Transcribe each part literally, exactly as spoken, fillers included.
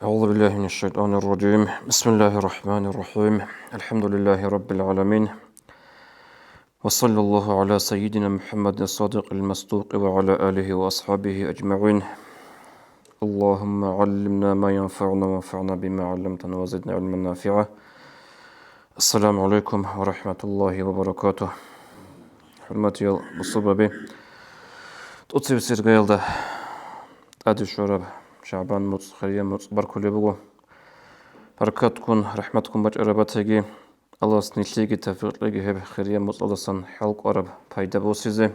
أعوذ بالله من الشيطان الرجيم. بسم الله الرحمن الرحيم. الحمد لله رب العالمين. وصلى الله على سيدنا محمد الصادق المصدوق وعلى آله وأصحابه أجمعين. اللهم علمنا ما ينفعنا وانفعنا بما علمتنا وزدنا علما نافعا. السلام عليكم ورحمة الله وبركاته. ХӀурматиял бусурбаби, тӀоцебесеб иргаялда тӀаде щвараб ШагӀбан муцӀ, хирияб муцӀ баркулеб буго. Баракатккун, рахӀматккун бачӀараб батаги, Аллагьас нилъееги тавфикъ кьеги гьеб хирияб муцӀалдасан хӀалкӀвараб пайда босизе.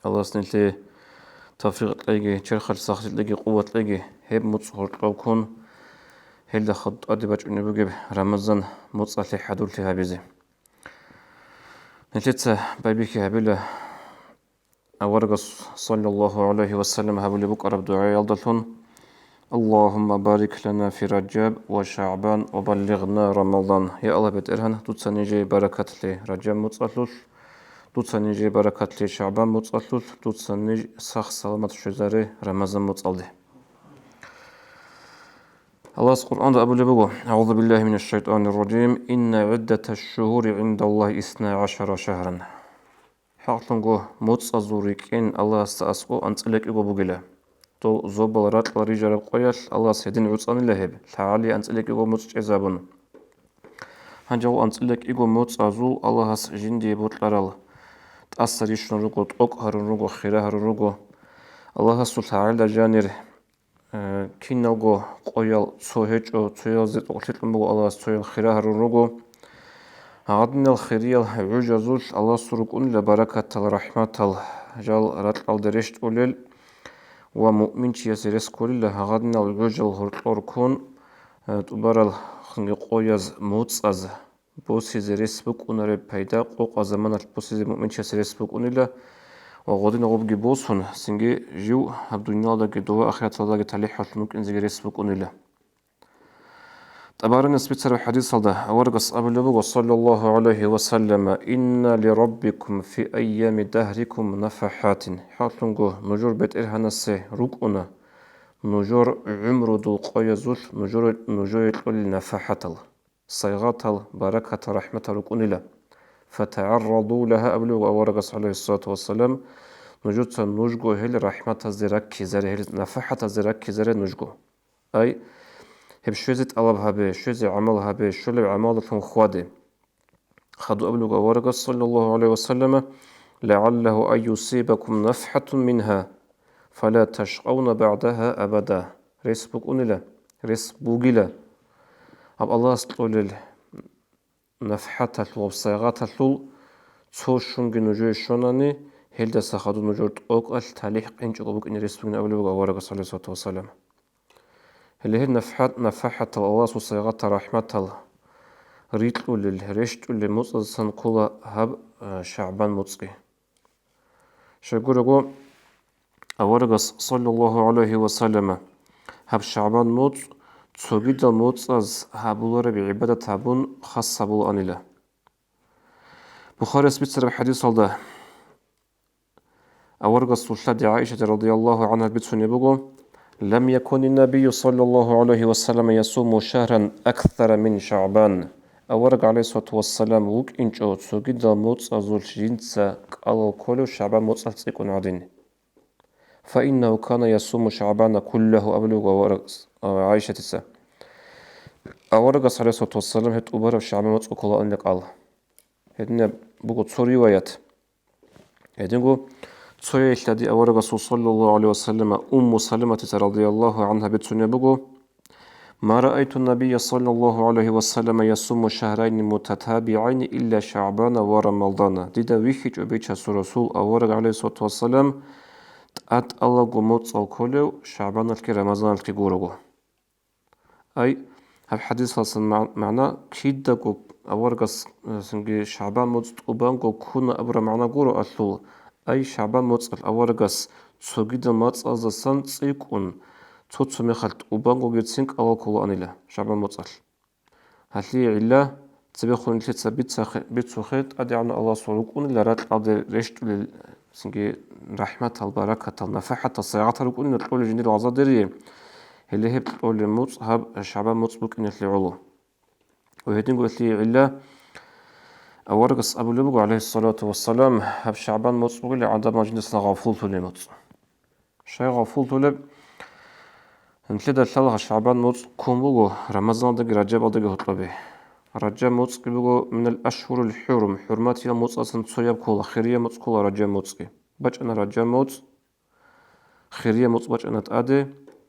Аллагьас нилъее тавфикъ кьеги, черхалъ сахлъи кьеги, къуват кьеги, гьеб муцӀ гьоркьоб ккун, гьелда хадуб тӀаде бачӀунеб бугеб Рамазан муцӀалъе хӀадурлъи гьабизе. Нилъеца байбихьи гьабила аварагас, саллаллагьу гӀалайгьи ва саллам, гьабулеб букӀараб дугӀаялдалъун: «Аллагьумма барик лана фи Ражаб ва ШагӀбан ва баллигъна Рамазан». Я Аллагь БетӀергьан, дуца нижее баракат лъе Ражаб муцӀалъулъ, дуца нижее баракат лъе ШагӀбан муцӀалъулъ, дуца ниж сах-саламат щвезаре Рамазан муцӀалде. Аллагьас Къуръанда абулеб буго: «АгӀузу биллагьи минаш шайтӀанир ражим. Инна гӀиддаташ шугьури гӀиндаллагьи исна гӀашара шагьран». ХӀакълъунго, муцӀазул рикӀкӀин Аллагьасда аскӀов анцӀила кӀиго бугила. Дол зобал ракьал рижараб къоялъ Аллагьас гьедин гӀуцӀанила гьеб, лъагӀалие анцӀила кӀиго муцӀ чӀезабун. Гьанже гьал анцӀила кӀиго муцӀазул Аллагьас жиндие бокьарал тӀаса рищун руго, тӀокӀ гьарун руго, хира гьарун руго. Аллагьасул лъагӀалда жанир Э, киналго къоял цо гьечӀо, цоязе тӀокӀлъи кьун буго Аллагьас, цоял хира гьарун руго. Гьагъадинал хириял гӀужазулъ Аллагьасул рукӀунила баракатал, рахӀматал, жал ракьалде рещтӀулел ва муъминчиясе рес кколила гьагъадинал гӀужал гьоркьор ккун, э, тӀубарал хунги къояз муцӀаз босизе рес букӀунареб пайда, къокъа заманалъ босизе муъминчиясе рес букӀунила ва гъодинаб гъобги босун, цинги жив гьаб дуниялалдаги дова ахираталдаги талихӀаллъун вукӀинзеги рес букӀунила. ТӀабаранияс бицараб хӀадисалда аварагас абулеб буго, саллаллагьу гӀалайгьи ва саллама: «Инна ли раббикум фи айями дагьрикум нафахӀатин». ХӀакълъунго, нужер БетӀергьанасе рукӀуна нужер гӀумрудул къоязулъ нужер, нужее кьолел нафахӀатал. Сайгъатал, баракатал, рахӀматал рукӀунила. «ФатагӀарраду лагьа», абулеб аварагас, гӀалайгьиссалату вассалам, нужеца нужго гьел рахӀматазде раккизаре, гьел нафахӀатазде раккизаре нужго. Ай, гьеб щвезе тӀалаб гьабе, щвезе гӀамал гьабе, щвелеб гӀамалдалъун хьваде. Хадуб абулеб аварагас, саллаллагьу гӀалайгьи ва саллама: «ЛагӀаллагьу ан юсибакум нафхӀатун мингьа, фала ташкъавна багӀдагьа абада». Рес букӀунила, рес бугила. Гьаб Аллагьас кьолел нафхӀаталъул ва сайгъаталъул цо щунги нужее щванани, гьелдаса хадуб нужер тӀокӀалъ талихӀ къинчӀого букӀине рес бугин абулеб буго аварагас, гӀалайгьиссалату вассалам. Гьеле гьеб нафхӀат-, нафахӀатал, Аллагьасул сайгъатал, рахӀматал рикьулел, рещтӀулел муцӀаздасан ккола гьаб, э, ШагӀбан муцӀги. Щайгурелъул аварагас, саллаллагьу гӀалайгьи ва саллама, гьаб ШагӀбан муцӀ цогидал муцӀаз гьабулареб гӀибадат гьабун хас гьабулаанила. Бухарияс бицараб хӀадисалда аварагасул лъади ГӀаишат радияллагьу гӀангьа бицунеб буго: «Лам якуни набию саллаллагьу гӀалайгьи ва саллама ясуму шагьран аксара мин ШагӀбан». Авараг, гӀалайгьиссалату вассалам, вукӀинчӀо цогидал муцӀазулъ жинца кӀалал кколев ШагӀбан муцӀалъ цӀикӀкӀун гӀадин. «Фаиннагьу кана ясуму ШагӀбана куллагьу», абулеб буго аварагас, а, ГӀаишатица. Аварагас, гӀалайгьиссалату вассалам, гьеб тӀубараб ШагӀбан муцӀ кколаанила кӀал. Гьединаб буго цо риваят. Гьединго цояй лъади аварагасул, саллаллагьу гӀалайгьи ва саллама, Умму Саламатица радияллагьу гӀангьа бицунеб буго: «Ма раайту набия саллаллагьу гӀалайгьи ва саллама ясуму шагьрайни мутатабигӀайни илла ШагӀбана ва Рамадана». Дида вихьичӀо Бичасул Расул авараг, гӀалайгьиссалату вассалам, тӀатӀалаго муцӀал кколев ШагӀбаналъги Рамазаналъги гурого. Ай, гьаб хӀадисалъан маг-, магӀна кидаго аварагас, э, цинги ШагӀбан муцӀ тӀубанго ккуна абураб магӀна гуро алъул. Ай, ШагӀбан муцӀалъ аварагас цогидал мацӀаздасан цӀикӀкӀун, цо-цо мехалъ тӀубангогицин кӀалал кколаанила ШагӀбан муцӀалъ. Гьалъие гӀилла цебехун нилъеца бицахъе-, бицухъе, ТӀадегӀанав Аллагьасул рукӀунила ракьалде рещтӀулел, цинги рахӀматал, баракатал, нафахӀатал, сайгъатал рукӀунила кьолел жиндир гъазадерие. Гьеле гьеб кьолеб муцӀ гьаб ШагӀбан муцӀ букӀиналъе гӀоло. Ва гьединго гьелъие гӀилла, аварагас абулеб буго, гӀалайгьиссалату вассалам, гьаб ШагӀбан муцӀ бугила гӀадамал жиндасан гъафуллъулеб муцӀ. Щай гъафуллъулеб? Нилъеда лъала ШагӀбан муцӀ ккун буго Рамазаналдаги Ражабалдаги гьоркьобе. Ражаб муцӀги буго минал ашгьурил хӀурум, хӀурматиял муцӀасан цояб ккола, хирияб муцӀ ккола Ражаб муцӀги. БачӀана Ражаб муцӀ, хирияб муцӀ бачӀана тӀаде,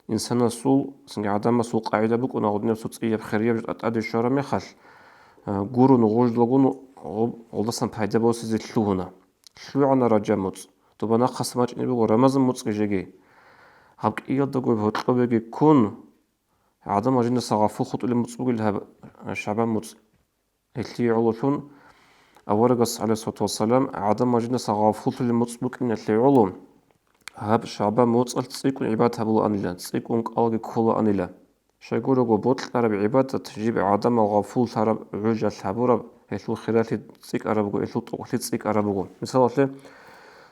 инсанасул, цинги гӀадамасул къагӀида букӀуна, гъудинаб цо цӀияб хирияб жо тӀаде щвараб мехалъ, а, гурун гъужлагун гъоб-, гъолдасан пайда босизе лъугьуна. ЛъугӀана Ражаб муцӀ, доба нахъаса бачӀине буго Рамазан муцӀги жеги. Гьаб кӀиялдаго гьоркьобеги ккун, гӀадамал жиндаса гъафул хутӀулеб муцӀ бугел гьаб ШагӀбан муцӀ. Гьелъие гӀололъун аварагас, гӀалайгьиссалату вассалам, гӀадамал жиндаса гъафуллъулеб муцӀ букӀиналъе гӀоло, гьаб ШагӀбан муцӀалъ цӀикӀкӀун гӀибадат гьабулаанила, цӀикӀкӀун кӀалги кколаанила. Щайгурелъул бокьараб гӀибадат жиб гӀадамал гъафуллъараб, гӀужалъ гьабураб, гьелъул хиралъи цӀикӀкӀараб буго, гьелъул тӀокӀлъи цӀикӀкӀараб буго. Мисалалъе,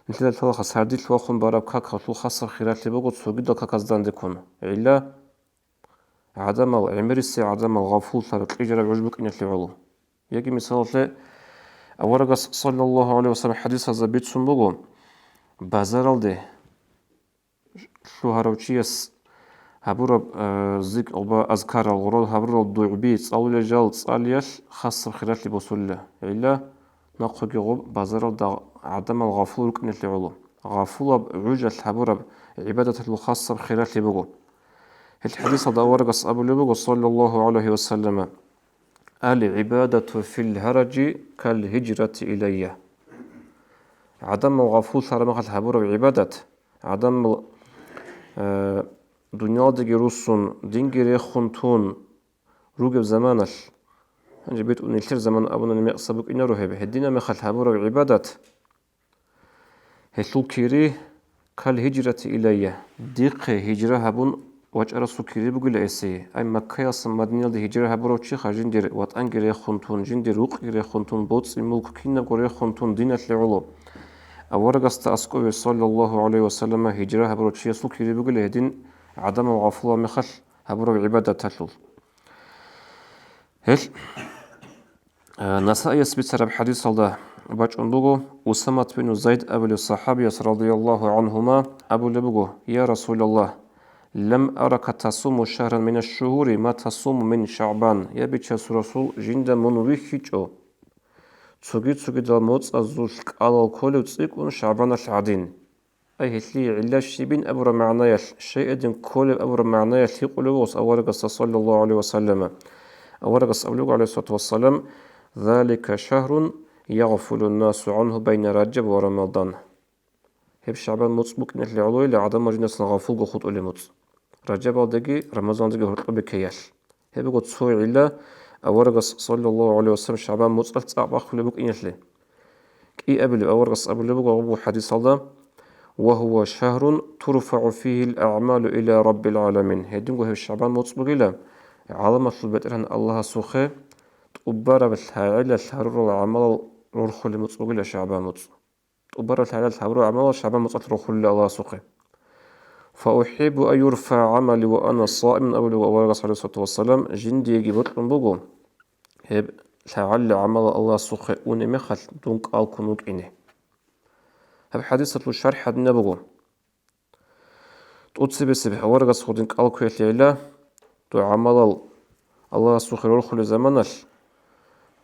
нилъеда лъалаха сардилъ вахун бараб как гьелъул хасаб хиралъи буго цогидал каказда данде ккун. ГӀилла, гӀадамал, гӀемерисел гӀадамал гъафуллъараб, кьижараб гӀуж букӀиналъе гӀоло. Яги мисалалъе, аварагас, саллаллагьу гӀалайгьи вассалам, хӀадисалда бицун буго, базаралде лъугьарав чияс гьабураб, э, зикр ва азкарал, гъурал гьабурал дугӀби, цӀалулел жал цӀалиялъ хасаб хиралъи босулила. ГӀилла, нахъеги гъоб базаралда гӀадамал гъафул рукӀиналъе гӀоло. Гъафулаб, гӀужалъ гьабураб гӀибадаталъул хасаб хиралъи буго. Гьел хӀадисалда аварагас абулеб буго, саллаллагьу гӀалайгьи вассаллама: «Ал-гӀибадату фил-гьаражи кал-гьижрати илайя». ГӀадамал гъафуллъараб мехалъ гьабураб гӀибадат, гӀадамал, э, дуниялдаги руссун, динги рехун тун ругеб заманалъ, гьанже битӀун нилъер заман абуни мекъса букӀинаро гьеб, гьединаб мехалъ гьабураб гӀибадат, гьелъул кири, кал-гьижрати илайя, дихъе гьижра гьабун вачӀарасул кири бугила гьесие. Ай, Маккаялдасан Мадинаялде гьижра гьабурав чиха жиндир ватӀанги рехун тун, жиндир рукъги рехун тун, боцӀи-мулк кинабго рехун тун диналъе гӀоло. Аварагасда аскӀове, саллаллагьу гӀалайгьи вассаллама, гьижра гьабурав чиясул кири бугила гьедин гӀадамал гъафулаб мехалъ гьабураб гӀибадаталъул. Гьел, э, Насаияс бицараб хӀадисалда бачӀун буго, Усамат бину Зайд абулев сахӀабияс, радияллагьу гӀангьума, абулеб буго: «Я Расулаллагь, лам арака тасуму шагьран минаш-шугьури ма тасуму мин ШагӀбан». Я Бичасул Расул, жинда мун вихьичӀо цоги-цогидал моцӀазулъ кӀалал кколев цӀикӀкӀун ШагӀбаналъ гӀадин. Ай, гьелъие гӀилла щибин абураб магӀнаялъ, щайгӀадин кколеб абураб магӀнаялъ гьикъулев вугос аварагасда, саллаллагьу гӀалайгьи вассаллама. Аварагас абулеб, гӀалайгьиссалату вассалам: «Залика шагьрун ягъфулун-насу гӀангьу байна Ражаб ва Рамадан». Гьеб ШагӀбан муцӀ букӀиналъе гӀолойила гӀадамал жиндасан гъафулго хутӀулеб муцӀ. Ражабалдаги Рамазаналдаги гьоркьоб бекеялъ. Гьеб буго цо гӀилла, аварагас, саллаллагьу гӀалайгьи вассаллам, ШагӀбан муцӀалъ цӀакъ бахулеб букӀиналъе. КӀиабилеб аварагас абулеб буго гьаб хӀадисалда: «Ва гьува шагьрун турфагӀу фигьил агӀмалу иля Раббил гӀаламин». Гьединго гьеб ШагӀбан муцӀ бугила, гӀаламалъул БетӀергьан Аллагьасухъе тӀубараб лъагӀалилъ гьарурал гӀамалал рорхулеб муцӀ бугила ШагӀбан муцӀ. ТӀубараб лъагӀалилъ гьабураб гӀамал ШагӀбан муцӀалъ рохулила Аллагьасухъе. «Фа ухӀиббу ан юрфагӀа гӀамали ва ана саимун», абулеб аварагас, гӀалайгьиссалату вассалам, жиндиеги бокьун буго гьеб лъагӀалил гӀамал Аллагьасухъе унеб мехалъ дун кӀал ккун вукӀине. Гьаб хӀадисалъул шархӀ гьадинаб буго. ТӀоцебесеб аварагас гьедин кӀал кквеялъе гӀилла, дов гӀамалал Аллагьасухъе рорхулеб заманалъ,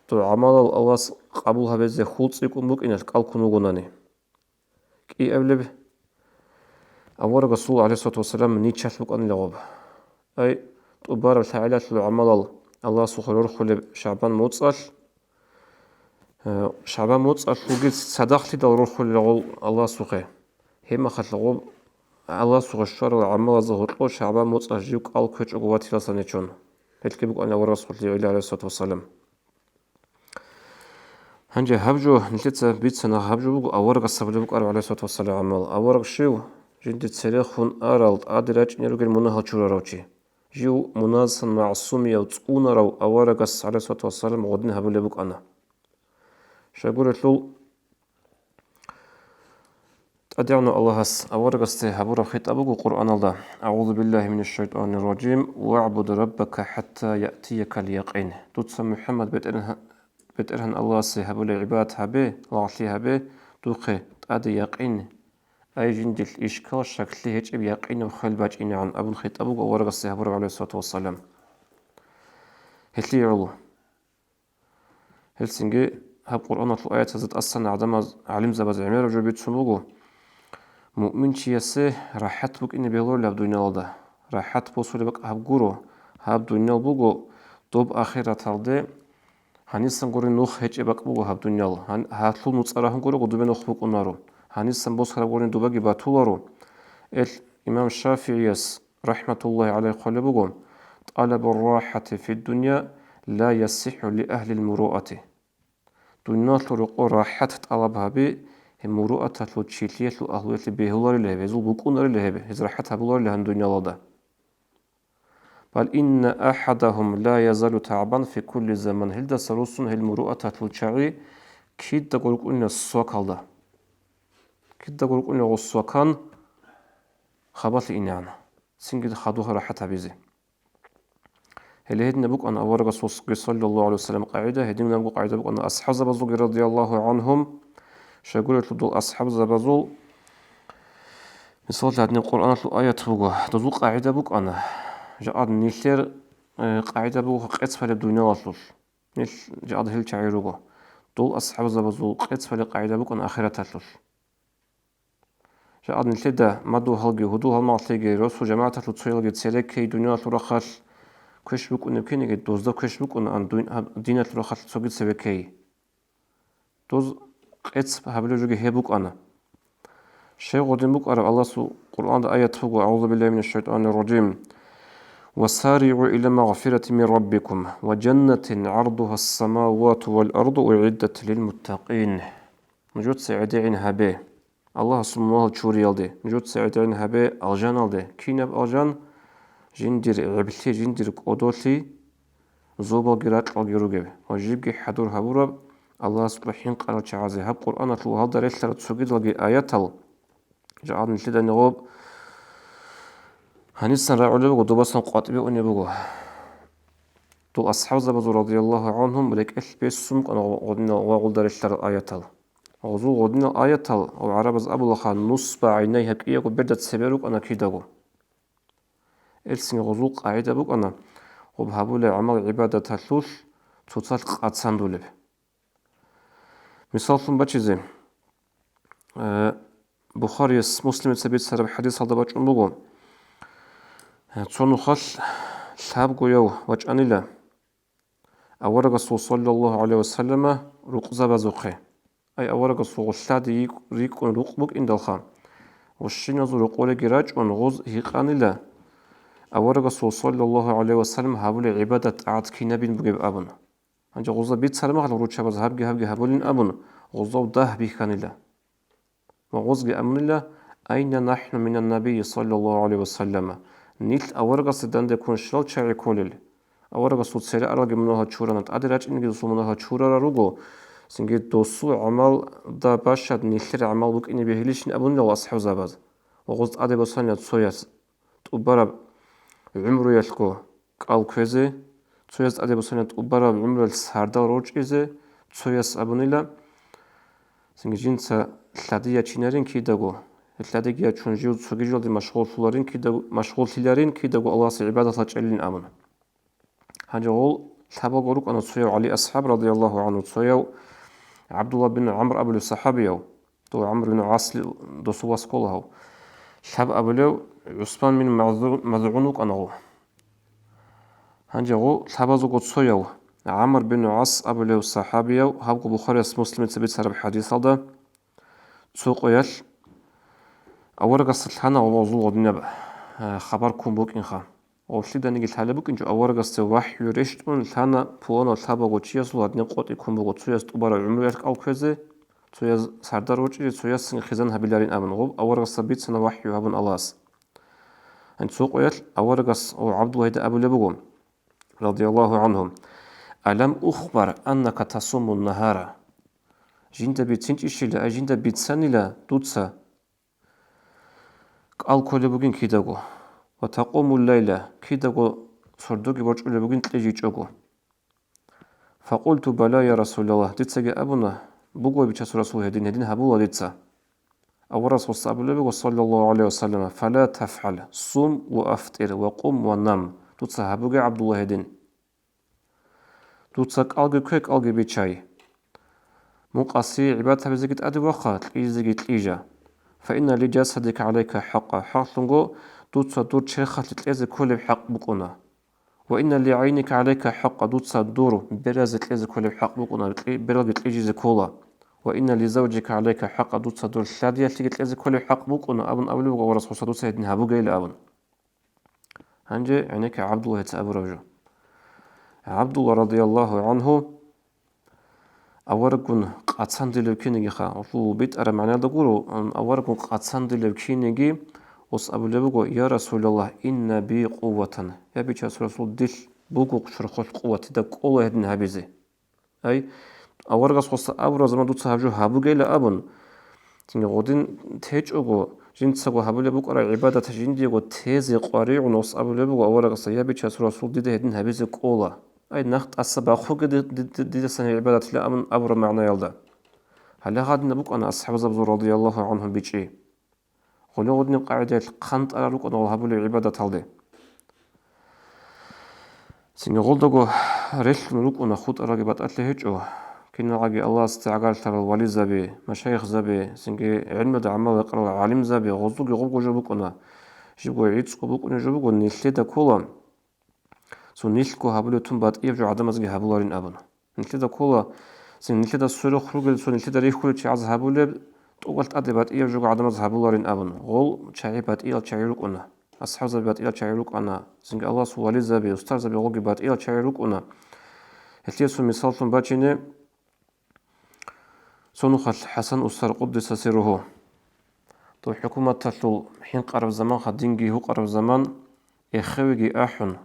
дов гӀамалал Аллагьас къабул гьабизе хьул цӀикӀкӀун букӀиналъ кӀал ккун вугонани. КӀиабилеб аварагасул, гӀалайгьиссалату вассалам, ничалъ букӀанила гъоб. Ай, тӀубараб лъагӀалилъул гӀамалал Аллагьасухъе рорхулеб ШагӀбан муцӀалъ, э, ШагӀбан муцӀалъулги цадахълъидал рорхулел гъол Аллагьасухъе. Гьеб мехалъ гъоб Аллагьасухъе щварал гӀамалазда гьоркьор ШагӀбан муцӀалъ жив кӀал кквечӀого ватиласан гьечӀун. Гьелъги букӀана аварагасухъе гӀилла, гӀалайгьиссалату вассалам. Гьанже гьаб жо нилъеца бицана, гьаб жо буго аварагасда абулеб букӀараб, гӀалайгьиссалату вассалам, гӀамал. Авараг щив? Жинде церехун арал, тӀаде рачӀине ругел мунагьал чурарав чи. Жив мунагьалдасан магӀсумияв, цӀунарав аварагас, гӀалайгьиссалату вассалам, гъодин гьабулеб букӀана. Щайгурелъул, ТӀадегӀанав Аллагьас аварагасде гьабураб хитӀаб буго Къуръаналда: «АгӀузу биллагьи минаш шайтӀанир ражим, вагӀбуд раббака хӀатта яътиякал якъин». Дуца, МухӀаммад, БетӀергьан-, БетӀергьан Аллагьасе гьабулеб гӀибадат гьабе, лагълъи гьабе, духъе тӀаде якъин, ай жиндилъ ишкал-щаклъи гьечӀеб якъинаб хвел бачӀинегӀан абун хитӀаб буго аварагасде гьабураб, гӀалайгьиссалату вассалам. Гьелъие гӀоло. Гьелцинги гьаб Къуръаналъул аятазда тӀасан гӀадамаз, гӀалимзабаз гӀемераб жо бицун буго: муъминчиясе рахӀат букӀине бегьуларила гьаб дуниялалда. РахӀат босулеб бакӀ гьаб гуро, гьаб дуниял буго, доб ахираталде гьанисан гурони нух гьечӀеб бакӀ буго гьаб дуниял. Гьан-, гьалъул нуцӀа рагьун гурого дубе нух букӀунаро. Гьанисан босараб гурони дубаги батуларо. Эл имам ШафигӀияс, рахӀматуллагьи гӀалайгьи, хъвалеб буго: «ТӀалабу рахӀати фиддуня ла ясихӀу ли агьлил муруъати». Дуниялалъул рокъор рахӀат тӀалаб гьаби, гьеб муруъаталъул, чилъиялъул агьлуялъе бегьуларила гьеб, гьезул букӀунарила гьеб, гьез рахӀат гьабуларила гьан дуниялалда. «Бал инна ахӀадагьум ла язалу тагӀбан фи кулли заман», гьелдаса руссун гьел муруъаталъул чагӀи кидаго рукӀунила свакалда. Кидаго рукӀунила гъос свакан хабалъи инегӀан, цинги хадуб рахӀат гьабизе. Гьеле гьединаб букӀана аварагасулги, саллаллагьу гӀалайгьи вассалам, къагӀида, гьединабго къагӀида букӀана асхӀабзабазулги, радияллагьу гӀангьум. Щайгурелъул дол асхӀабзабазул, мисалалъе, гьадинаб Къуръаналъул аят буго, дозул къагӀида букӀана. Жакъа нилъер, э, къагӀида буго къецбалеб дуниялалъулъ. Нилъ жакъа гьел чагӀи руго. Дол асхӀабзабазул къецбалеб къагӀида букӀана ахираталъулъ. Жакъа нилъеда мадугьалги, гьудул-гьалмагълъиги, росу-жамагӀаталъул цоялги цереккей, дуниялалъул рахъалъ квеш букӀунеб киниги, дозда квеш букӀунаан дуй-, гьаб-, диналъул рахъалъ цоги цевеккей. Доз къец гьабулеб жоги гьеб букӀана. Щай гъодин букӀараб? Аллагьасул Къуръанда аят буго: «АгӀузу биллагьи минаш шайтӀанир ражим. Ва саригӀу иля магъфиратин мин раббикум ва жаннатин гӀардугьас самавату вал арду угӀиддат лил муттакъин». Нужеца гӀедегӀин гьабе Аллагьасул мунагьал чуриялде, нужеца гӀедегӀин гьабе алжаналде. Кинаб алжан? Жиндир гӀеблъи, жиндир кӀодолъи, зобалги ракьалги ругеб ва жибги хӀадур гьабураб Аллагьасукьа хӀинкъарал чагӀазе. Гьаб Къуръаналъул гьалда релълъарал цогидалги аятал жагӀад нилъеда нигъоб гьанисан рагӀулеб буго, добасан къватӀибе унеб буго. Дол асхӀабзабазул, радияллагьу гӀангьум, рекӀелъ бесун букӀана гъо-, гъодинал ва гъолда релълъарал аятал. Гъозул гъодинал аятал, гъоб гӀарабаз абулаха, нусба гӀайнайгьа, кӀиябго берда цебе рукӀана кидаго. Элцин гъозул къагӀида букӀана, гъоб гьабулеб гӀамал-гӀибадаталъулъ цоцалъ къацандулеб. Мисаллъун бачизе, э, Бухарияс, Муслимица бицараб хӀадисалда бачӀун буго, э, цо нухалъ лъабгояв вачӀанила аварагасул, саллаллагьу гӀалайгьи вассаллама, рукъзабазухъе. Ай аварагасул гъолъаде йикӀ-, рикӀкӀун рукъ букӀиндалха, гъущиназул рокъореги рачӀун, гъоз гьикъанила аварагасул, саллаллагьу гӀалайгьи вассаллам, гьабулеб гӀибадат-тӀагӀат кинабин бугеб абун. Гьанже гъозда бицараб мехалъ руччабаз гьабги-гьабги гьабулин абун, гъоздав дагь бихьанила. Ва гъозги абунила: «Айна нахӀну минан набийи, саллаллагьу гӀалайгьи вассаллама?» Нилъ аварагасда данде ккун щал чагӀи кколел? Аварагасул цере аралги мунагьал чурана, тӀаде рачӀинеги досул мунагьал чурарал руго, цинги досул гӀамалда бащад нилъер гӀамал букӀине бегьилищин абунилал асхӀабзабаз. Ва гъоз тӀаде босанила цояс тӀубараб гӀумруялъго кӀал кквезе, цояс тӀаде босанила тӀубараб гӀумруялъ сардал рорчӀизе, цояс абунила, цинги жинца лъади ячинарин кидаго, лъадиги ячун жив цоги жоялде машгъуллъуларин кидаго, машгъуллъиларин кидаго Аллагьасе гӀибадаталъ чӀелин абун. Гьанже гъол лъабалго рукӀана цояв ГӀали асхӀаб, радияллагьу гӀангьу, цояв ГӀабдулла бин ГӀамр абулев сахӀабияв, дов ГӀамр бин ГӀасли досул вас ккола гьав. Лъаб абулев ГӀусман бин МазгӀу-, МазгӀун вукӀана гъов. Гьанже гъол лъабазулго цояв ГӀамр бин ГӀас абулев сахӀабияв, гьабго Бухарияс, Муслимица бицараб хӀадисалда, цо къоялъ аварагасда лъана гъозул гъодинаб, э, хабар ккун букӀинха. Гъолъиданиги лъалеб букӀинчӀо, аварагасде вахӀю рещтӀун лъана, пуланав лъабалго чиясул гьадинаб къотӀи ккун буго, цояс тӀубараб гӀумруялъ кӀал кквезе, цояс сардал рорчӀизе, цоясцин хизан гьабиларин абун, гъоб аварагасда бицана вахӀю гьабун Аллагьас. Гьанже цо къоялъ аварагас гъов ГӀабдуллагьида абулеб буго, радияллагьу гӀангьу: «Алам ухбар аннака тасумун нагьара?» Жинда бицинчӀищила, ай жинда бицанила дуца ал кколеб бугин кидаго. Ва такъумул лайла, кидаго сордоги борчӀулеб бугин кьижичӀого. Факъулту: «Бала, я Расулаллагь», дицаги абуна, буго Бичасул Расул гьедин, гьедин гьабула дица. Аварагас гъосда абулеб буго, саллаллагьу гӀалайгьи ва саллам: «Фала тафгӀал, сум ва афтир, ва къум ва нам», дуца гьабуге, ГӀабдулла, гьедин. Дуца кӀалги ккве, кӀалги биччай. Мун къаси гӀибадат гьабизеги тӀаде ваха, кьижизеги кьижа. Фа инна ли жасадика гӀалайка хӀакъа, хӀакълъунго дуца дур черхалъе кьезе кколеб хӀакъ букӀуна. Ва инна ли гӀайника гӀалайка хӀакъа, дуца дур беразе кьезе кколеб хӀакъ букӀуна, кьи-, бералги кьижизе ккола. Ва инна ли завжика гӀалайка хӀакъа, дуца дур лъадиялъеги кьезе кколеб хӀакъ букӀуна, абун абулеб буго аварагас гъосда, дуца гьедин гьабугейилан абун. Гьанже гӀенекке ГӀабдуллагьица абураб жо. ГӀабдулла радияллагьу гӀангьу авараггун къацандилев кинигиха, гьелъул битӀараб магӀнаялда гуро, м, авараггун къацандилев киниги, гъос абулеб буго: «Я Расулаллагь, инна би къувватан». Я Бичасул Расул, дилъ буго чорхолъ къуват, дида кӀола гьедин гьабизе. Ай, аварагас гъосда абураб заман дуца гьаб жо гьабугейилан абун, цинги гъодин течӀого, жинцаго гьабулеб букӀараб гӀибадат жиндиего тезе къваригӀун гъос абулеб буго аварагасда: «Я Бичасул Расул, дида гьедин гьабизе кӀола. Ай, нахъ тӀаса бахъуге ди-, ди-, ди-, дидасан гьеб гӀибадатилан», абун абураб магӀнаялда. Гьале гьадинаб букӀана асхӀабзабазул радияллагьу гӀангьум бичӀчӀи. Гьунигъудинаб къагӀидаялъ хъантӀарал рукӀана гъол гьабулеб гӀибадаталде. Цинги гъолдаго релълъун рукӀуна, хутӀаралги батӀалъи гьечӀо. Киналгъаги Аллагьасде гӀагарлъарал вализаби, машайихзаби, цинги гӀилмуда гӀамал гьекъарал гӀалимзаби, гъозулги гъобго жо букӀуна. Жибго гӀицӀго букӀунеб жо буго, нилъеда ккола цо нилъго гьабулев тун батӀияб жо гӀадамазги гьабуларин абун. Нилъеда ккола, цин нилъеда сверухъ ругел цо нилъеда рихьулев чияз гьабулеб, тӀокӀалъ тӀаде батӀияб жо гӀадамаз гьабуларин абун. Гъол чагӀи батӀиял чагӀи рукӀуна. АсхӀабзаби батӀиял чагӀи рукӀана, цинги Аллагьасул вализаби, устарзаби гъолги батӀиял чагӀи рукӀуна. Гьелъие цо мисаллъун бачине, цо нухалъ ХӀасан устар, къуддиса сирругьу. Дов хӀукуматалъул хӀинкъараб заманха, динги гьукъараб заман, эхевеги ахӀун,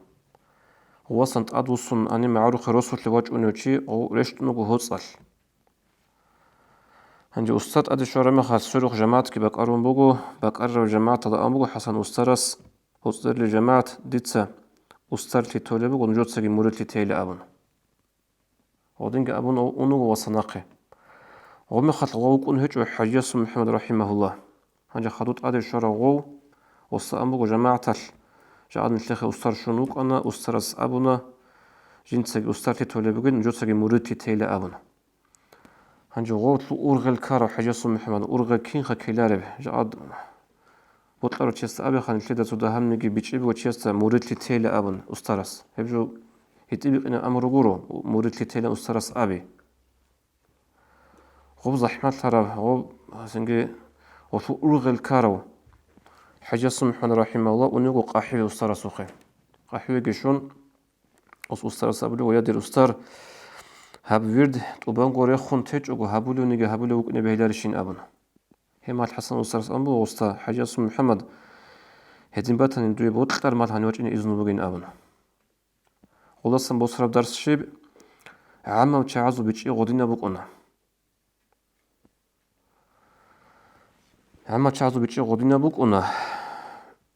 гъувасан тӀадвуссун гьаниб магӀарухъе росулъе вачӀунев чи гъов рещтӀун вуго гьоцӀалъ. Гьанже устар тӀаде щвараб мехалъ, сверухъ жамагӀатги бакӀарун буго, бакӀарарав жамагӀаталда абун буго ХӀасан устарас: «ГьоцӀерилеб жамагӀат, дица устарлъи толеб буго, нужецаги муридлъи тейилан», абун. Гъодинги абун ун вуго ва санахъе. Гъо мехалъ гъов вукӀун гьечӀо ХӀажиясул МухӀаммад рахӀимагьуллагь. Гьанже хадуб тӀаде щварав гъов, гъосда абун буго жамагӀаталъ, жагӀад нилъехъе устар щун вукӀана, устарас абуна, жинцаги устарлъи толеб бугин, нужецаги муридлъи тейилан абун. Гьанже гъов ургъел ккарав ХӀажиясул МухӀаммад, ургъел кинха ккелареб, жагӀад бокьарав чиясда абеха, нилъеда цо дагьабниги бичӀчӀи буго чиясда муридлъи тейилан абун устарас. Гьеб жо гьитӀинаб амру гуро, муридлъи тейилан устарас аби. Гъоб захӀматлъарав, гъоб, цинги, гъолъул ургъел ккарав ХӀажиясул МухӀаммад рахӀимагьуллагь унего къахӀиве устарасухъе. КъахӀивеги щун, ус-, устарас абулеб: «Ва, я дир устар, гьаб вирд тӀубанго рехун течӀого, гьабулевниги гьабулев вукӀине бегьиларищин», абун. Гьеб мехалъ ХӀасан устарас абун буго гъосда: «ХӀажиясул МухӀаммад, гьедин батани, дуе бокьараб мехалъ гьанив вачӀине изну бугин», абун. Гъолдасан босараб дарс щиб? ГӀаммав чагӀазул бичӀчӀи гъодинаб букӀуна. ГӀаммав чагӀазул бичӀчӀи гъодинаб букӀуна.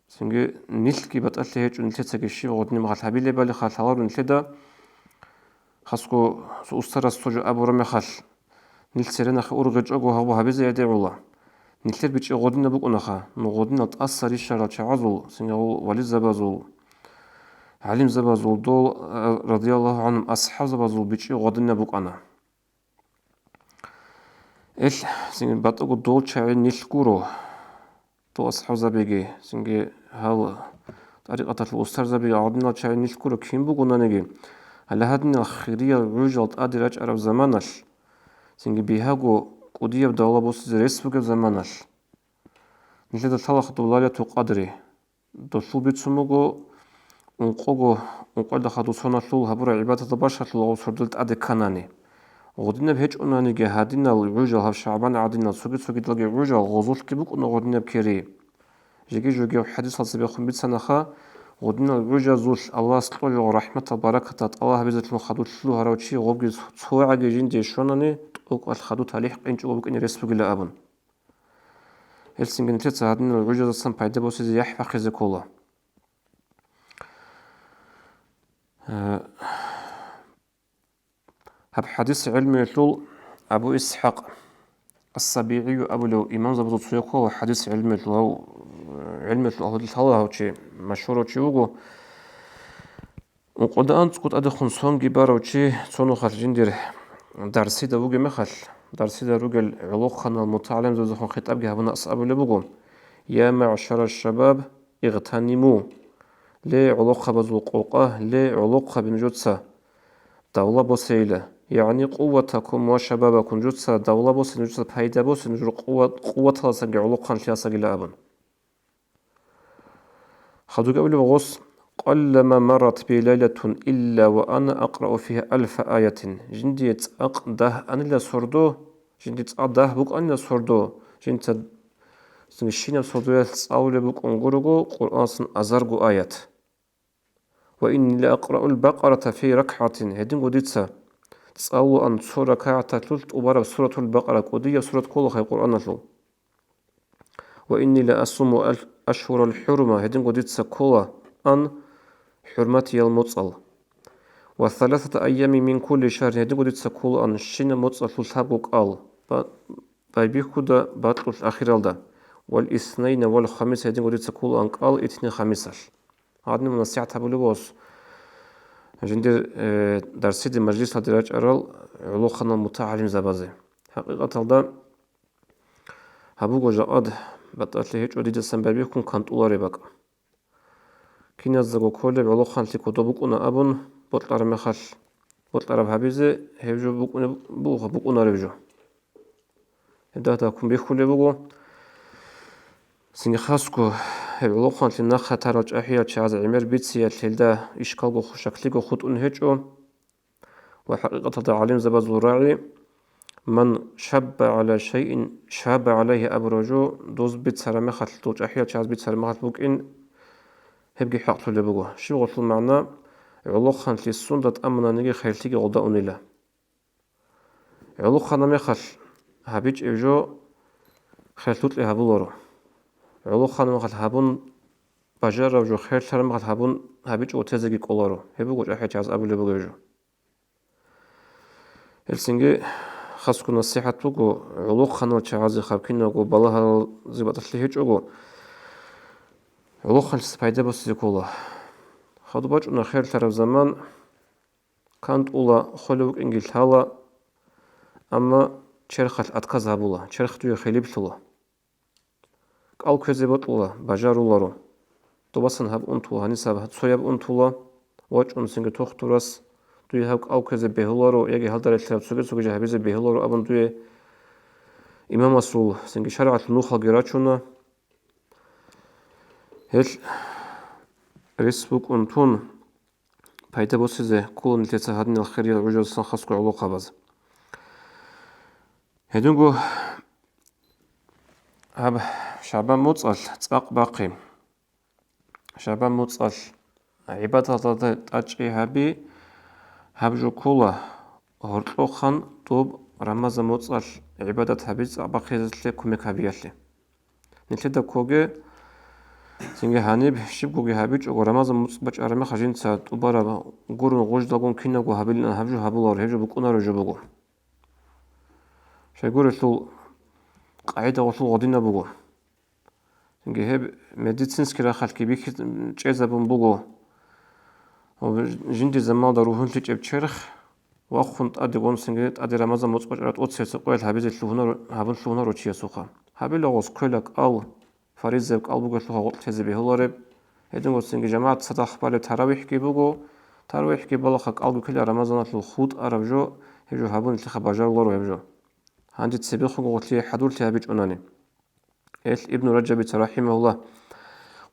Цинги нилъги батӀалъи гьечӀо, нилъецаги щиб гъодинаб мехалъ гьабилебали, лъаларо нилъеда, хасго цо устарас цо жо абураб мехалъ, нилъ церенахъе ургъечӀого гьаб гьабизе гӀедегӀула. Нилъер бичӀчӀи гъодинаб букӀунаха, ну гъодинал тӀаса рищарал чагӀазул, цинги гъол вализабазул, гӀалимзабазул, дол, э, радияллагьу гӀангьум, асхӀабзабазул бичӀчӀи гъодинаб букӀана. Ил, цинги батӀаго дол чагӀи нилъ гуро. Дол асхӀабзабиги, цинги гьал тӀарикъаталъул устарзабиги, гьадинал чагӀи нилъ гуро кин бугонаниги, гьале гьадинал хириял гӀужал тӀаде рачӀараб заманалъ, цинги бигьаго кӀудияб давла босизе рес бугеб заманалъ, нилъеда лъалаха доб Лайлатул Къадри. Долъул бицун буго ункъого, ункъоялда хадуб соналъул гьабураб гӀибадаталда бащалъула гъоб сордоялда тӀаде кканани. Гъодинаб гьечӀонаниги, гьадинал гӀужал, гьаб ШагӀбан гӀадинал цоги-цогидалги гӀужал гъозулъги букӀуна гъодинаб кири. Жеги-жогев хӀадисал цебехун бицанаха, гъодинал гӀужазулъ Аллагьас кьолел рахӀматал, баракатал тӀалаб гьабизелъун хадуб лъугьарав чи гъобги цогӀаги жинде щванани, тӀокӀалъ хадуб талихӀ къинчӀого букӀине рес бугила абун. Гьелсинги нилъеца гьадинал гӀужазасан пайда босизе яхӀ бахъизе ккола. Э, Гьаб хӀадис гӀелмуялъул Абу ИсхӀакъ Ас-СабигӀию абулев имамзабазул цояв ккола хӀадис гӀелмуялъул, гьав, э, гӀелмуялъул агьлуялъул лъала гьав чи, машгьурав чи вуго. Ункъода анцӀго тӀадехун сонги барав чи цо нухалъ жиндир дарсида вугеб мехалъ, дарсида ругел гӀолохъанал мутагӀалимзабазехун хитӀабги гьабуна, ас абулеб буго: «Я маъшара шабаб, игътаниму, ле, гӀолохъабазул къокъа, ле, гӀолохъаби, нужеца давла босейила, ягӀни къуватакум ва шабабакум, нужеца давла босе, нужеца пайда босе, нужер къуват-, къуваталасаги гӀолохъанлъиялсагила», абун. Хадубги абулеб гъос: «Къаллама маррат би лайлатун илла ва ана акърау фигьа алфа аятин». Жиндие цӀакъ дагь анила сордо, жиндие цӀакъ дагь букӀанила сордо, жинца цинги щинаб сордоялъ цӀалулеб букӀун гурого Къуръанасан азарго аят. «Ва инни ла акъраул Бакъарата фи ракгӀатин», гьединго дица цӀалулаан цо ракагӀаталъулъ тӀубараб Суратул Бакъара, кӀудияб сурат ккола хай Къуръаналъул. «Ва инни ла асуму ал-, ашгьурал хӀурума», гьединго дица ккола ан хӀурматиял моцӀал. «Ва саласата айями мин кулли шагьрин», гьединго дица ккола ан щинаб моцӀалъул лъабго кӀал, ба-, байбихьуда бакьулъ ахиралда, «вал иснайна вал хамис», гьединго дица ккола ан кӀал итни-хамисалъ. Гьадинаб насихӀат гьабулеб ос жиндир, э, дарсиде, мажлисалде рачӀарал гӀолохъанал мутагӀалимзабазе. ХӀакъикъаталда, гьаб буго жакъад батӀалъи гьечӀо дидасан байбихьун кантӀулареб бакӀ. Киназдаго кколеб гӀолохъанлъи кодоб букӀуна абун бокьараб мехалъ, бокьараб гьабизе гьеб жо букӀунеб буго, букӀунареб жо. Гьеб дагь-дагьккун бихьулеб буго. Цинги хасго гьеб гӀолохъанлъи нахъа тарал чӀахӀиял чагӀаз гӀемер бициялъ гьелда ишкалго ху-, щаклъиго хутӀун гьечӀо. Ва хӀакъикъаталда гӀалимзабазул рагӀи: «Ман шабба гӀала шайин, шаба гӀалайгьи», абураб жо, доз бицараб мехалъ, дол чӀахӀиял чагӀаз бицараб мехалъ букӀин, гьебги хӀакълъулеб буго. Щиб гъолъул магӀна: гӀолохъанлъи сунда тӀамунаниги, херлъиги гъолда унила. ГӀолохъана мехалъ гьабичӀеб жо херлъукье гьабуларо. ГӀолохъана мехалъ гьабун бажараб жо херлъараб мехалъ гьабун гьабичӀого тезеги кӀоларо. Гьеб буго чӀахӀиял чагӀаз абулеб бугеб жо. Гьелсинги хасго насихӀат буго, гӀолохъанал чагӀазе хаб киналго балагьалазе батӀалъи гьечӀого, гӀолохъанлъица пайда босизе ккола. Хадуб бачӀуна херлъараб заман, кантӀула, холев вукӀинги лъала, амма черхалъ отказ гьабула, черх дуе хилиплъула. КӀал кквезе бокьула, бажаруларо. Добасан гьаб унтула, гьаниса гьаб цояб унтула, вачӀун цинги тухтурас, дуе гьаб кӀал кквезе бегьуларо яги гьалда релълъараб цоги-цоги жо гьабизе бегьуларо абун дуе имамасул цинги шаригӀаталъул нухалги рачуна. Гьелъ рес букӀун тун, пайда босизе ккола нилъеца гьадинал хириял гӀужаздасан хасго гӀолохъабаз. Гьединго гьаб шагьбан моцӀалъ цӀакъ бахъи. Шагьбан моцӀалъ гӀибадаталда тӀачӀи гьаби, гьаб жо ккола гьоркьохъан доб рамазан моцӀалъ гӀибадат гьаби цӀакъ бахъизелъе кумек гьабиялъе. Нилъеда ккоге, цинги гьаниб щибгоги гьабичӀого, рамазан моцӀ бачӀараб мехалъ жинца тӀубараб гурун гъуждалгун кинабго гьабилин гьаб жо гьабуларо, гьеб жо букӀунареб жо буго. Щайгурелъул къагӀида гъолъул гъодинаб буго. Цинги гьеб медицинский рахъалъги бихьи-, чӀезабун буго. Ва жинди замалда ругьунлъичӀеб черх вахъун тӀадегун, цинги тӀаде рамазан моцӀ бачӀараб тӀоцебесеб къоялъ гьабизе лъугьунаро, гьабун лъугьунаро чиясухъа. Гьабила гъос кквела кӀал, фаризаяб кӀал бугелъулха гъоркь тезе бегьулареб, гьединго цинги жамагӀат цадахъ балеб таравихӀги буго, таравихӀги балаха кӀалги ккела рамазаналъул хутӀараб жо, гьеб жо гьабунелъеха бажаруларо гьеб жо. Гьанже цебехун гъолъие хӀадурлъи гьабичӀунани. Гьелъ Ибн Ражабица, рахӀимагьуллагь,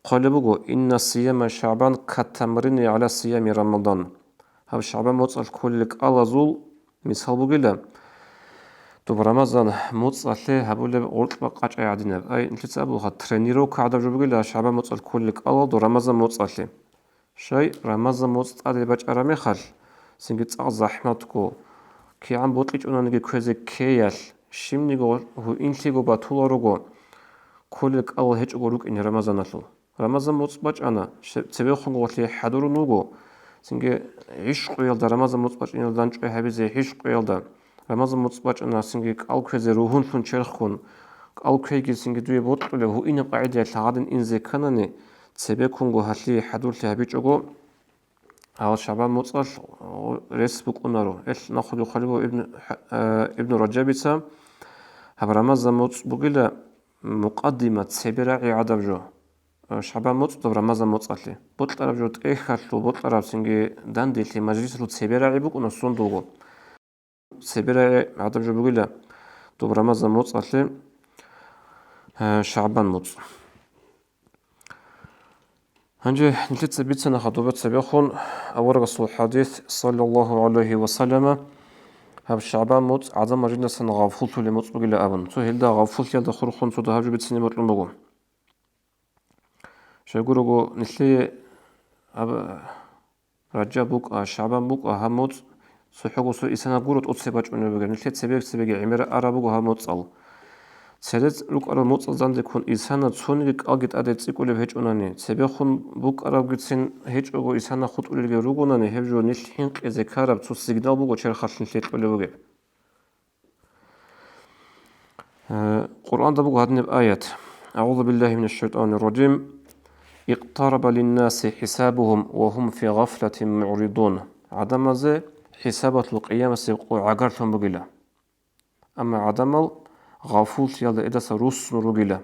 хъвалеб буго: «Инна сияма ШагӀбан катамрини гӀала сиями Рамадан». Гьаб ШагӀбан моцӀалъ кколел кӀалазул мисал бугила, доб Рамазан моцӀалъе гьабулеб гъоркьба къачӀай гӀадинаб. Ай, нилъеца абулха, тренировка гӀадаб жо бугила ШагӀбан моцӀалъ кколел кӀалал доб Рамазан моцӀалъе. Щай, Рамазан моцӀ тӀаде бачӀараб мехалъ, цинги цӀакъ захӀматго, кигӀан бокьичӀонаниги кквезе ккеялъ, щибниго гьуинлъиго батуларуго, кколел кӀалал гьечӀого рукӀине Рамазаналъул. Рамазан муцӀ бачӀана, ще-, цебехун гъолъие хӀадурун вуго, цинги гӀишкъуялда, Рамазан муцӀ бачӀиналда дандчӀвай гьабизе гӀишкъуялда, Рамазан муцӀ бачӀана, цинги кӀал кквезе ругьунлъун черхкун, кӀал кквейги цинги дуе бокьулеб гьуинаб къагӀидаялъ гьагъадин инзе кканани, цебеккунго гьалъие хӀадурлъи гьабичӀого, гьал ШагӀбан муцӀалъ рес букӀунаро. Эл нахъуги хъвалеб буго Ибн, э, Ибн Ражабица, гьаб Рамазан муцӀ бугила мукъаддима, цебе рагӀи гӀадаб жо. Э, ШагӀбан муцӀ доб Рамазан муцӀалъе. Бокьараб жо тӀехьалъул, бокьараб цинги данделъи мажлисалъул цебе рагӀи букӀуна сундулго. Цебе рагӀи гӀадаб жо бугила доб Рамазан муцӀалъе, э, ШагӀбан муцӀ. Гьанже нилъеца бицана хадуба цебехун аварагасул хадис, саллаллагьу гӀалайгьи ва саллама, гьаб ШагӀбан муцӀ гӀадамал жиндасан гъафуллъулеб муцӀ бугила абун. Цо гьелда гъафуллъиялда хурхун цо дагьаб жо бицине бокьун буго. Щайгурого нилъее гьаб Ражаб букӀа, ШагӀбан букӀа, гьаб муцӀ цохӀого цо исана гуро тӀоцебе бачӀунеб бугеб. Нилъее цебе-цебеги гӀемер араб буго гьаб муцӀал. Церез рукӀарал муцӀазда дандеккун исана цониги кӀалги тӀаде цӀикӀкӀулеб гьечӀонани, цебехун букӀарабгицин гьечӀого исана хутӀулелги ругонани, гьеб жо нилъ хӀинкъизе ккараб цо сигнал буго черхалъ нилъее кьолеб бугеб. Э, Къуръанда буго гьадинаб аят: «АгӀузу биллагьи минаш шайтӀанир ражим. Икътараба линнаси хӀисабугьум ва гьум фи гъафлатин мугӀридун». ГӀадамазе хӀисабалъул къиямасеб къо гӀагарлъун бугила. Амма гӀадамал гъафуллъиялда эдаса руссун ругила.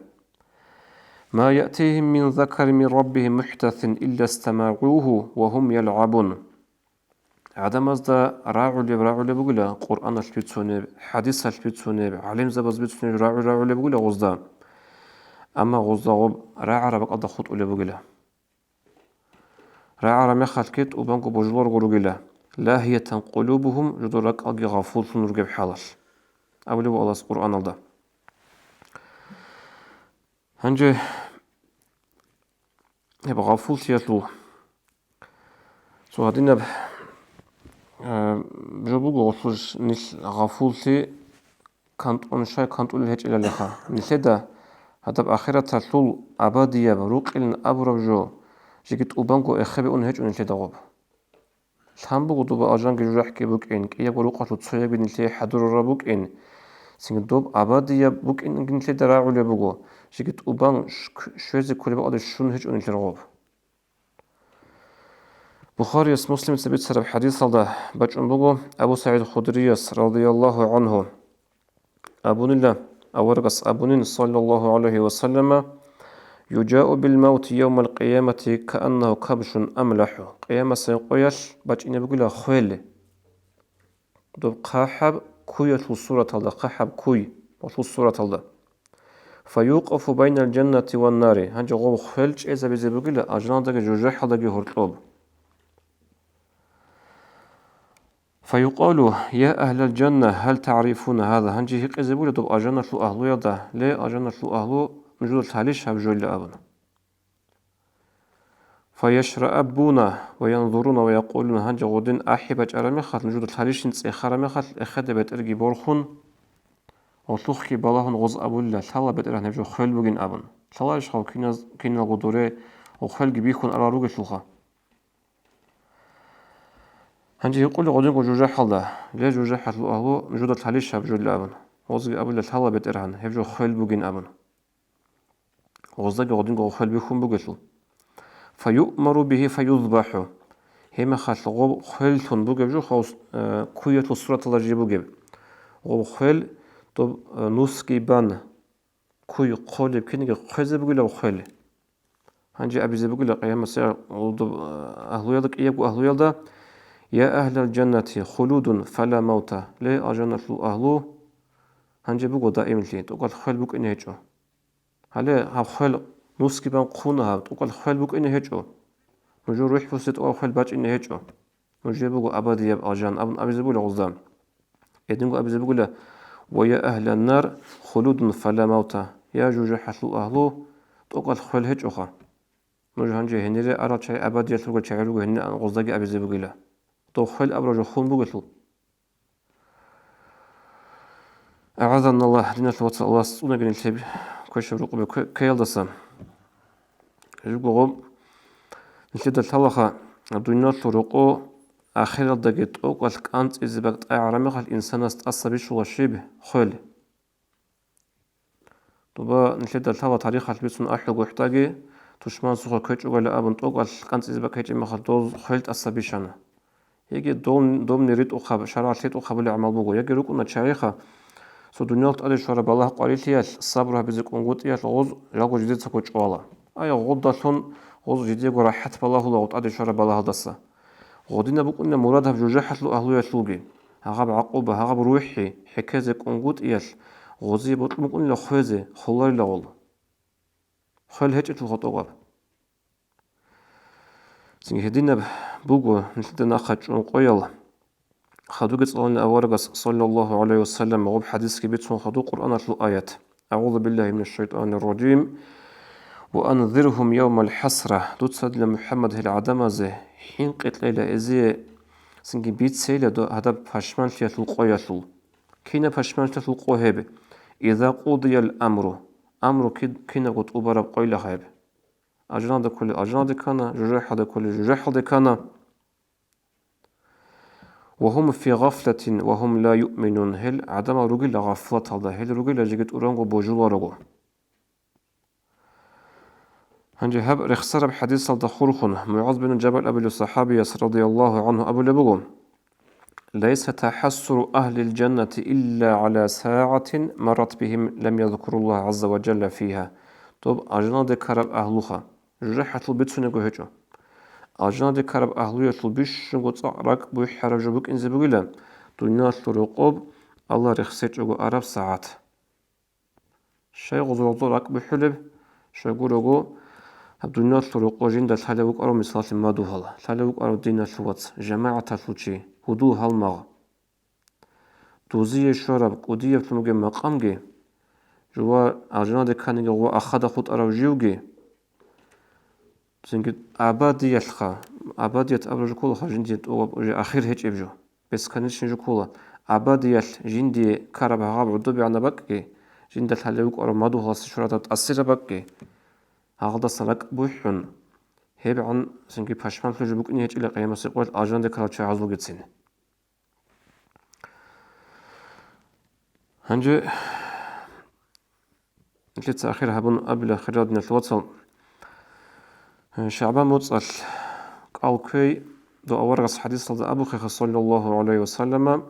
«Ма яътигьим мин закарин мин раббигьим мухӀдасин илля стамагӀугьу ва гьум ялгӀабун». ГӀадамазда рагӀулеб-рагӀулеб бугила, Къуръаналъ бицунеб, хӀадисалъ бицунеб, гӀалимзабаз бицунеб рагӀу-рагӀулеб бугила гъозда. Амма гъозда гъоб рагӀараб бакӀалда хутӀулеб бугила. РагӀараб мехалъги тӀубанго божуларго ругила, «лагьиятан къулубугьум», жодор ракӀалги гъафуллъун ругеб хӀалалъ, абулеб Аллагьас Къуръаналда. Гьанже гьеб гъафуллъиялъул цо гьадинаб, а, жо буго, гъолъулъ нилъ гъафуллъи кантӀун щай кантӀулел гьечӀелалиха. Нилъеда гьадаб ахираталъул абадияб рукъилин абураб жо жеги тӀубанго эхебе ун гьечӀо нилъеда гъоб. Лъан буго доба алжанги жужахӀги букӀин, кӀиябго рукъалъул цоябги нилъее хӀадурараб букӀин, цинги доб абадияб букӀинги нилъеда рагӀулеб буго, жеги тӀубан щ-, щвезе кколеб бакӀалде щун гьечӀо нилъер гъоб. Бухарияс, Муслимица бицараб хӀадисалда бачӀун буго Абу СагӀид Худрияс, радияллагьу гӀангьу, абунила, аварагас абунин, саллаллагьу гӀалайгьи ва саллама: «Южау бил мавти явмал къиямати кааннагьу кабшун амлахӀу». Къиямасеб къоялъ бачӀине бугила хвел. Доб хъахӀаб куялъул сураталда, хъахӀаб куй гъолъул сураталда. «Фаюкъафу байнал жаннати ван нари». Гьанже гъоб хвел чӀезабизе бугила алжаналдаги жужахӀалдаги гьоркьоб. «Фаюкъалу, я агьлал жанна, гьал тагӀрифуна гьаза?» Гьанже гьикъизе бугила доб алжаналъул агьлуялда: «Ле, алжаналъул агьлу, нужеда лъалищ гьаб жолла?» – абун. «Фаяшрааббуна ва янзуруна ва якъулуна», гьанже гъодин ахӀи бачӀараб мехалъ, нужеда лъалищин цӀехараб мехалъ, эхеде бетӀерги борхун, гъолъухъги балагьун гъоз абулила: «Лъала, БетӀергьан, гьеб жо хвел бугин», – абун. Лъаларищ гъав киназ-, киналго доре гъо хвелги бихьун арал ругелъулха? Гьанже гьикъули гъодинго жужахӀалда: «Ле, жужахӀалъул агьлу, нужеда лъалищ гьаб жолла?» – абун. Гъозги абула: «Лъала, БетӀергьан, гьеб жо хвел бугин», – абун. Гъоздаги гъодинго хвел бихьун бугелъул. «Фаюъмару бигьи фаюзбахӀу». Гьебмехалъ гъоб хвеллъун бугеб жо хваус-, э, куялъул сураталда жиб бугеб. Гъоб хвел доб, э, нусги бан, куй хъолеб киниги хъвезе бугилаб хвел. Гьанже абизе бугила къиямасеб гъолдоб, а, агьлуялда, кӀиябго агьлуялда: «Я агьлал жаннати, хулудун фала мавта». Ле, алжаналъул агьлу, гьанже буго даимлъи, тӀокӀал хвел букӀине гьечӀо. Гьале гьаб хвел нусги бан хъуна гьаб, тӀокӀал хвел букӀине гьечӀо. Нужер рухӀ бусе тӀокӀал хвел бачӀине гьечӀо. Нужее буго абадияб алжан абун абизе бугила гъозда. Гьединго абизе бугила: «Ва я агьлан нар, хулудун фала мавта». Я жужахӀалъул агьлу, тӀокӀал хвел гьечӀоха. Нуж гьанже гьенире арал чагӀи абадиялъ ругел чагӀи руго гьенир, ан гъоздаги абизе бугила. Дов хвел абураб жо хун бугелъул. АгӀазаналлагь, диналъул вацал, Аллагьас цӀунаги нилъ гьеб квешаб рукъубе кве-, ккеялдаса. Жибго гъоб нилъеда лъалаха, дуниялалъул рокъо ахиралдаги тӀокӀалъ кӀанцӀизе бакӀ тӀагӀараб мехалъ инсанас тӀаса бищула щиб? Хвел. Доба нилъеда лъала тарихалъ бицун ахӀулгохӀдаги, тушмансухъа ккечӀогали абун тӀокӀалъ кӀанцӀизе бакӀ гьечӀеб мехалъ доз хвел тӀаса бищана. Яги дол-, добни ритӀухъаб, шаргӀалъ ритӀухъабулеб гӀамал буго, яги рукӀуна чагӀиха, цо дуниялалъ тӀаде щвараб балагь-къварилъиялъ сабру гьабизе кӀунгутӀиялъ гъоз жалго жидецаго чӀвала. Ай, гъодалъун гъоз жидего рахӀат балагьула гъоб тӀаде щвараб балагьалдаса. Гъодинаб букӀуна мурад гьаб жужахӀалъул агьлуялъулги, гьагъаб гӀакъуба, гьагъаб рухӀи, хӀекезе кӀунгутӀиялъ гъозие бокьун букӀунила хвезе, холарила гъол. Хвел гьечӀелъул гъотӀогаб. Цинги гьединаб буго нилъеда нахъа чӀун къоял. Хадуги цӀалуна аварагас, саллаллагьу гӀалайгьи ва саллам, гъоб хӀадисги бицун хаду Къуръаналъул аят: «АгӀузу биллагьи минаш шайтӀанир ражим. Ва анзиргьум явмал хӀасра». Дуца, дила МухӀаммад, гьел гӀадамазе хӀинкъи кьела, эзие цинги бицейила дов гьадаб пашманлъиялъул къоялъул. Кинаб пашманлъиялъул къо гьеб? «Иза къудиял амру». Амру ки-, кинабго тӀубараб къойила гьеб. Ажаналда кколел ажаналде ккана, жужахӀалда кколел жужахӀалде ккана. «Ва гьум фи гъафлатин ва гьум ла юъминун», гьел гӀадамал ругила гъафлаталда, гьел ругила жеги тӀуранго божуларого. Гьанже гьаб рехсараб хӀадисалда хурхун, МугӀаз бин Жабал абулев сахӀабияс, радияллагьу гӀангьу, абулеб буго: «Лайса тахӀассуру агьлил жаннати илла гӀала сагӀатин маррат бигьим лам язкуруллагьа гӀазза ва жалла фигьа». Доб ажаналде ккараб агьлуха, жужахӀалъул бицунего гьечӀо. Ажаналде ккараб агьлуялъул бищунго цӀакъ ракӀ бухӀараб жо букӀинзе бугила, дуниялалъул рокъоб Аллагь рехсечӀого араб сагӀат. Щай гъозул-гъозул ракӀ бухӀулеб? Щай гурого, гьаб дуниялалъул рокъо жинда лъалев вукӀарав, мисаллъи, мадугьал, лъалев вукӀарав диналъул вац, жамагӀаталъул чи, гьудул-гьалмагъ. Дузие щвараб кӀудияблъун бугеб макъамги, жува алжаналде кканиги гъува ахада хутӀарав живги, цинги абадиялъха, абадият абураб жо кколаха жиндие тӀубаб уже ахир гьечӀеб жо, бесконечный жо ккола, абадиялъ жиндие ккараб гьагъаб гӀодобегӀанаб бакӀги, жинда лъалев вукӀарав мадугьаласе щвараб тӀасираб бакӀги, гьагъалдасан ракӀ бухӀун, гьебгӀан цинги пашманлъун жо букӀине гьечӀила къиямасеб къоялъ алжаналде ккарал чагӀазулгицин. Гьанже нилъеца ахир гьабун абила, хириял диналъул вацал, ШагӀбан моцӀалъ кӀал кквей, дов аварагас хӀадисалда абухъеха, саллаллагьу гӀалайгьи ва саллама,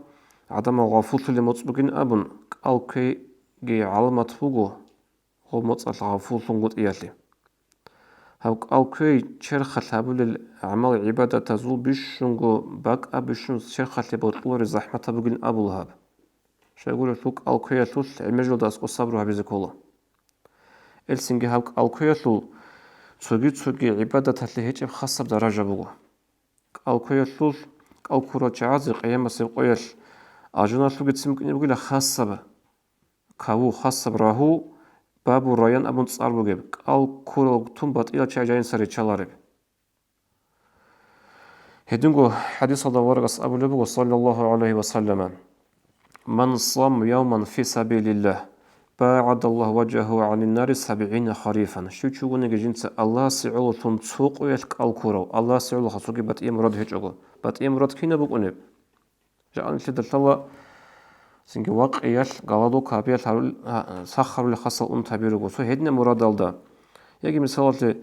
гӀадамал гъафуллъулеб моцӀ бугин абун, кӀал кквейги гӀаламат буго, гъоб моцӀалъ гъафуллъунгутӀиялъе. Гьаб кӀал кквей черхалъ гьабулел гӀамал-гӀибадатазул бищунго бакӀаб бищун черхалъе бокьулареб захӀматаб бугин абула гьаб. Щайгурелъул кӀал кквеялъулъ гӀемер жолда аскӀоб сабру гьабизе ккола. Элцинги гьаб кӀал кквеялъул цоги-цоги гӀибадаталъе гьечӀеб хасаб даража буго. КӀал кквеялъулъ кӀал ккурал чагӀазе къиямасеб къоялъ алжаналъулгицин букӀине бугила хасаб каву, хасаб рагьу, Бабу Раян абун цӀар бугеб, кӀал ккурал тун батӀиял чагӀи жаниса риччалареб. Гьединго хӀадисалда аварагас абулеб буго, саллаллагьу гӀалайгьи ва саллама: «Ман сама явман фи сабилиллагь, багӀадаллагьу важагьагьу гӀанин нари сабгӀина харифан». Щив чи вугониги жинца Аллагьасе гӀололъун цо къоялъ кӀал ккурав, Аллагьасе гӀололъа цоги батӀияб мурад гьечӀого. БатӀияб мурад кинаб букӀунеб? Жакъа нилъеда лъала, цинги вакъиялъ, голодовка гьабиялъ гьарул-, гьа-, сахарулел хасал унтаби руго, цо гьединаб мурадалда. Яги мисалалъе,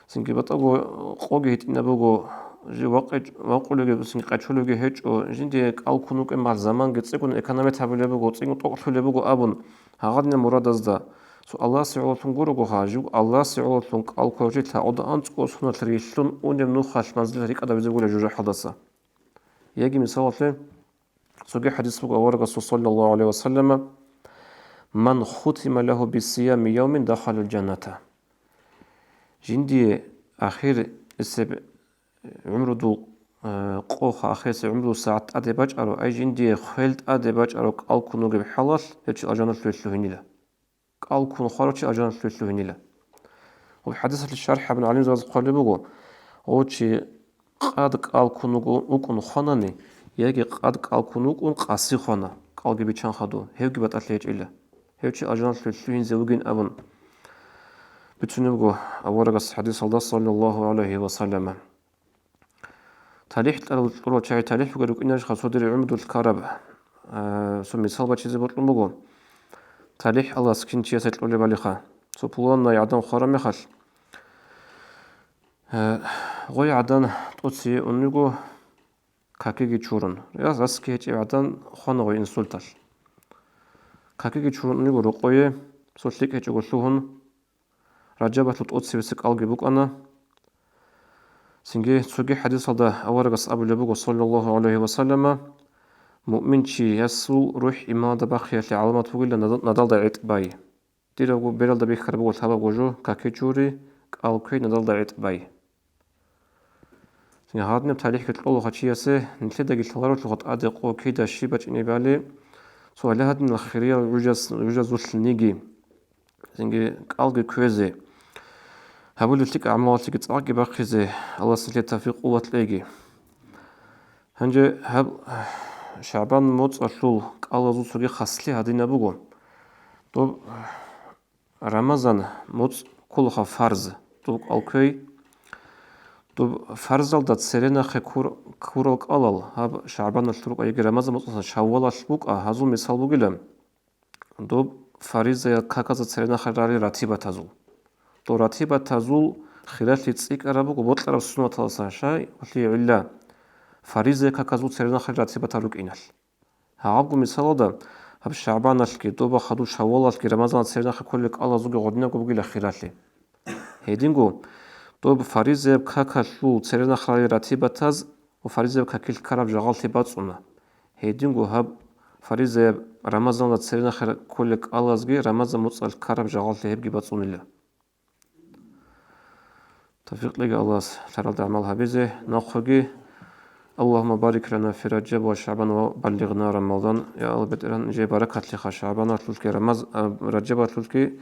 цинги батӀаго къоги гьитӀинаб буго, жив вакъи-, вакъулевги, цинги къачулевги гьечӀо, жиндие кӀал ккун вукӀин мал заманги цӀикӀкӀун экономить гьабулеб буго, цӀикӀкӀун тӀокӀлъулеб буго абун, гьагъадинаб мурадазда. Цо Аллагьасе гӀололъун гурого гьа, жив Аллагьасе гӀололъун кӀал ккурав чи лъагӀуда анцӀго соналъ рилълъун унеб нухалъ манзил рикӀкӀад гьабизе бугила жужахӀалдаса. Яги мисалалъе, цоги хӀадис буго аварагасул, саллаллагьу гӀалайгьи ва саллама: «Ман хутима лагьу бисиями явмин дахалал жанната». Жиндие ахирисеб гӀумрудул, э, къо, ахирисеб гӀумрудул сагӀат тӀаде бачӀаро, ай жиндие хвел тӀаде бачӀаро кӀал ккун вугеб хӀалалъ, гьев чи алжаналъуве лъугьинила. КӀал ккун хварав чи алжаналъуве лъугьинила. Гьаб хӀадисалъе шархӀ гьабун гӀалимзабаз хъвалеб буго, гъов чи къад кӀал ккун вуго-, вукӀун хванани, яги къад кӀал ккун вукӀун къаси хвана, кӀалги биччан хадув, гьевги батӀалъи гьечӀила. Гьев чи алжаналъуве лъугьинзе вугин абун, Бицунеб буго аварагас хадисалда, саллаллагьу гӀалайгьи ва саллама. ТалихӀ кьарал кьурал чагӀи талихӀ бугел рукӀинарищха цо дире гӀумру ккараб? Э, цо мисал бачизе бокьун буго. ТалихӀ Аллагьас кин чиясе кьолебалиха. Цо пуланай гӀадан хвараб мехалъ, э, гъой гӀадан тӀоцие ун йиго, какиги чурун. Рас-, расги гьечӀеб гӀадан хвана гъой инсульталъ. Какиги чурун ун йиго рокъое, цо лъикӀ гьечӀого лъугьун. Ражабалъул тӀоцевеса кӀалги букӀана. Цинги цоги хадисалда аварагас абулеб буго, саллаллагьу гӀалайгьи ва саллама, муъминчиясул рухӀ иманалда бахъиялъе гӀаламат бугила нада-, надалда гӀетӀ бай. Дирго бералда бихьараб буго лъабабго жо, каки чури, кӀал кквей, надалда гӀетӀ бай. Гьадинаб талихӀги кьолаха чиясе, нилъедаги лъаларолъуха тӀаде къо кида щиб бачӀинебали, цо гьале гьадинал хириял гӀужаз-, гӀужазулъниги, цинги кӀалги кквезе, гьабулеб лъикӀ гӀамалалъеги цӀакъги бахъизе, Аллагьас нилъее тавфикъ къуват кьеги. Гьанже гьаб ШагӀбан моцӀалъул кӀалазул цоги хаслъи гьадинаб буго. Доб Рамазан моцӀ кколаха фарз, доб кӀал кквей. Доб фарзалда церенахъе ккур-, ккурал кӀалал, гьаб ШагӀбаналъул рукӀа яги Рамазан моцӀалъа Шаввалалъ букӀа, гьазул мисал бугила, доб фаризаял каказда церенахъе рарел ратибатазул. Доб ратибатазул хиралъи цӀикӀкӀараб буго бокьараб суннаталдаса, щай, гьелъие гӀилла, фаризаял каказул церенахъе ратибатал рукӀиналъ. Гьабго мисалалда, гьаб ШагӀбаналъги, доба хадуб Шаввалалъги Рамазаналъ церенахъе кколел кӀалазулги гъодинабго бугила хиралъи. Гьединго, доб фаризаяб какалъул церенахъе рарел ратибатаз ва фаризаяб какилъ ккараб жагьаллъи бацӀцӀуна. Гьединго гьаб фаризаяб Рамазаналда церенахъе кколел кӀалазги Рамазан моцӀалъ ккараб жагьаллъи гьебги бацӀцӀунила. Тавфикъ кьеги Аллагьас лъаралда гӀамал гьабизе. Нахъеги, Аллагьумма барик лана фи Ражаб ва ШагӀбан ва баллигъна Рамазан. Я Аллагь, БетӀергьан, жиб баракатлъиха ШагӀбаналъулъги Рамаз-, а, Ражабалъулъги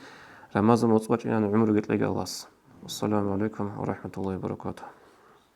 Рамазан моцӀ бачӀинан гӀумруги кьеги Аллагьас. Ассаламу гӀалайкум ва рахӀматуллагьи ва баракатугьу.